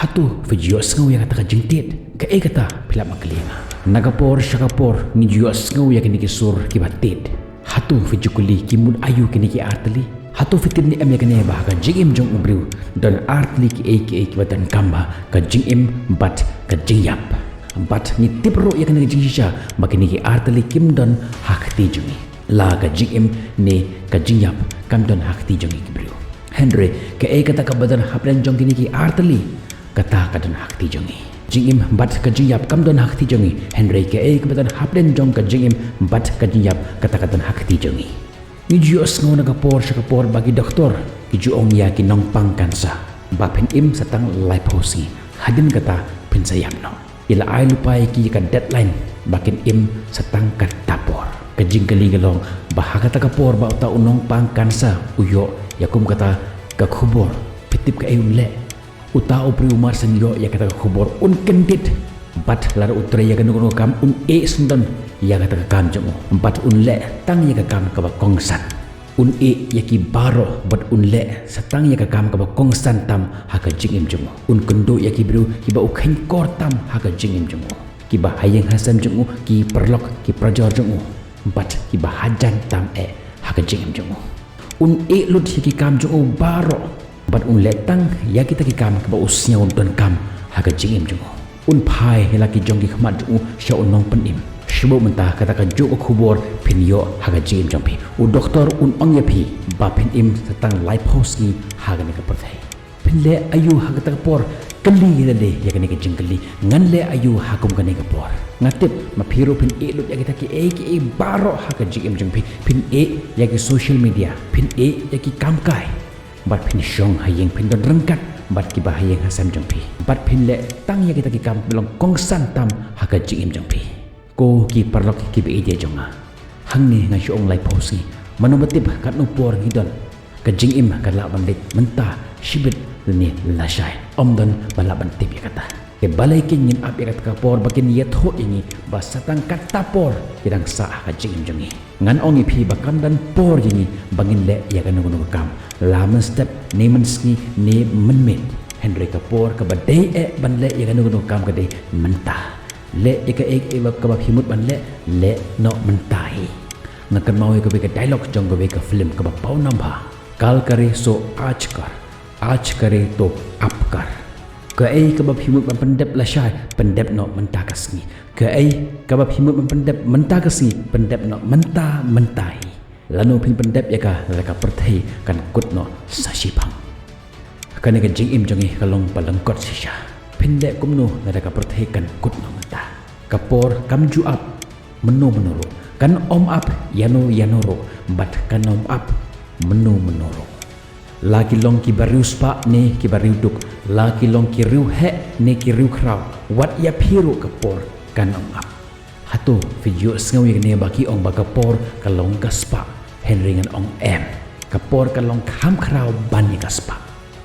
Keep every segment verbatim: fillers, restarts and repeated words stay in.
Hato phi ju ïohsngew ïa kata ka jingtied? Kaei kata phi lah ban kylli ïa nga. Na ka por sha ka por ngi ju ïohsngew ïa kine ki sur kiba tied. Hato phi ju kylli ki mut aïu kine ki ar tylli? Hato phi tip ne em ïa kane ba ha ka jingim jong u briew don ar tylli kiei kiei kiba donkam bha, ka jingim bad ka jingïap. Bad ngi tip ruh ïa kane ka jingshisha ba kine ki ar tylli kim don ha kti jong ngi. La ka jingim ne ka jingïap kam don ha kti jong ngi ki briew. Hynrei kaei kata kaba don hapdeng jong kine ki ar tylli, kata ka don ha kti jong ngi. Jingim bad ka jingïap kam don ha kti jong ngi. Hynrei kaei kaba don hapdeng jong ka jingim bad ka jingïap, kata ka don ha kti jong ngi. Ngi ju ïohsngew na ka por sha ka por ba ki doktor ki ju ong ïa ki nongpang cancer ba phin im sa tang laiphew sngi, hadien kata phin sa ïap noh. Ki la ai lypa ïa ki ïa ka deadline ba kin im sa tang kata por. Ka jingkylli ka long ba ha kata ka por ba uta u nongpang cancer u ïoh ïa kum kata ka khubor, phi tip kaei un leh? Uta u briew mar shen ïoh ïa kata ka khubor un kyndit bad lada u trei ïa kano kano ka kam un ïeh sngewdon ïa kata ka kam jong u bad un leh tang ïa ka kam kaba kongsan. Un ïeh ïa ki baroh bad un leh sa tang ïa ka kam kaba kongsan tam ha ka jingim jong u. Un kynduh ïa ki briew kiba u kheiñkor tam ha ka jingim jong u, kiba ha ïing ha sem jong u, ki paralok ki parajor jong u, bad kiba hajan tam eh ha ka jingim jong u. Un ïeh lut ïa ki kam jong u baroh bad un leh tang ïa kita ki kam kiba u sngew donkam ha ka jingim jong u. Un phai ïa la ki jong ki khmat jong u sha u nongpynim. Shu buh mynta kata kajuh ka khubor phin ïoh ha ka jingim jong phi. U doktor un ong ïa phi ba phin im sa tang laiphew sngi ha kane ka pyrthei. Phin leh aïu ha kata ka por? Kylli ïa lade ïa kane ka jingkylli. Ngan leh aïu ha kum kane ka por? Nga tip ma phi ruh phin ïeh lut ïa kita kiei kiei baroh ha ka jingim jong phi. Phin ïeh ïa ki social media, phin ïeh ïa ki kam kai. Bad phin shong ha ïing, phin don ryngkat bad kiba ha ïing ha sem jong phi. Bad phin leh tang ïa kita ki kam ba long kongsan tam ha ka jingim jong phi. Ko ki paralok kiba ïeit jong nga, hangne nga shu ong laiphew sngi. Mano ba tip katno por ngi don. Ka jingim ka lah ban leit mynta shibit lane lashai. Ym don ba lah ban tip ïa kata. Te balei keiñ ngin ap ïa kata ka por ba kin ïathuh ïa ngi ba sa tang kata por ki dang sah ha ka jingim jong ngi? Ngan ong ïa phi ba kam don por ïa ngi ba ngin leh ïa kano kano ka kam, la mynstep ne mynsngi ne mynmiet. Hynrei ka por kaba dei eh ban leh ïa kano kano ka kam ka dei mynta. Leh ïa kaei kaei ba kaba phi mut ban leh, leh noh mynta hi. Nga kynmaw ïa kawei ka dialogue jong kawei ka film kaba paw nam bha. Kal kare so aaj kar, aaj kare to ab kar. Kaei kaba phi mut ban pyndep lashai, pyndep noh mynta ka sngi. Kaei kaba phi mut ban pyndep mynta ka sngi, pyndep noh mynta mynta hi. Lano phin pyndep ïa ka, lada ka pyrthei kan kut noh sa shiphang. Kane ka jingim jong ngi ka long ba lyngkot shisha. Phin leh kumno lada ka pyrthei kan kut noh mynta? Ka por kam ju ap mynno mynno ruh. Kan ym ap ïano ïano ruh, bad kan ym ap mynno mynno ruh. La ki long kiba riewspah ne kiba riewduk, la ki long ki riewheh ne ki riewkhraw, wat ïa phi ruh ka por kan ym ap. Hato phi ju ïohsngew ïa kane ba ki ong ba ka por ka long ka spah? Hynrei ngan ong em. Ka por ka long kham khraw ban ïa ka spah.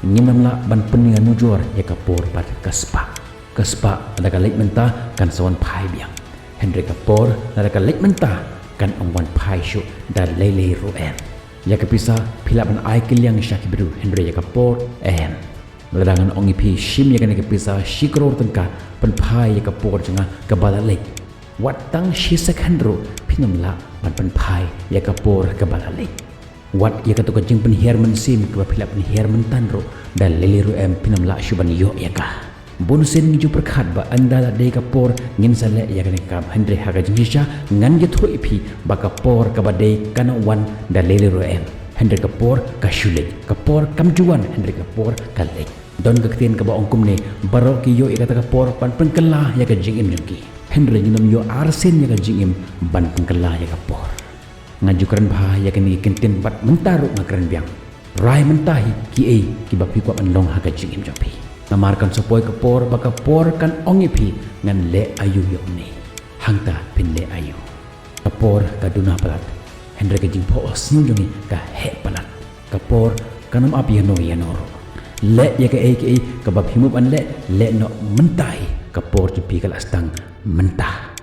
Ngim lah ban pynïanujor ïa ka por bad ka spah. Ka spah lada ka leit mynta kan sa wan phai biang. Hynrei ka por lada ka leit mynta kan ym wan phai shuh da lei lei ruh em. Ïa ka pisa phi lah ban ai kylliang sha ki briew, hynrei ïa ka por em. Lada ngan ong ïa phi shim ïa kane ka pisa shi klur tyngka, pynphai ïa ka por jong nga kaba la leit. Wat tang shi second ruh phin ym lah ban pynphai ïa ka por kaba la leit. Wat ïa kato ka jingpynhiar mynsiem kaba phi la pynhiar mynta ruh, da lei lei ruh em phin ym lah shuh ban ïoh ïa ka. Bun sien ngi ju pyrkhat ba ynda la dei ka por ngin sa leh ïa kane ka kam, hynrei ha ka jingshisha ngan ïathuh ïa phi ba ka por kaba dei kan ym wan da lei lei ruh em. Hynrei ka por ka shu leit, ka por kam ju wan, hynrei ka por ka leit. Don ka ktien kaba ong kumne, baroh ki ïoh ïa kata ka por ban pynkylla ïa ka jingim jong ki, hynrei ngin ym ïoh arsien ïa ka jingim ban pynkylla ïa ka por. Nga ju kren bha ïa kine ki kyntien bad mynta ruh nga kren biang. Rai mynta hi kiei kiba phi kwah ban long ha ka jingim jong phi. Namar kan sa poi ka por ba ka por kan ong ïa phi, ngan leh aïu ïa une. Hangta phin leh aïu? Ka por ka duna palat, hynrei ka jingphohsniew jong ngi ka heh palat. Ka por kan ym ap ïano ïano ruh. Leh ïa kaei kaei kaba phi mut ban leh, leh noh mynta hi. Ka por jong phi ka la sdang mynta.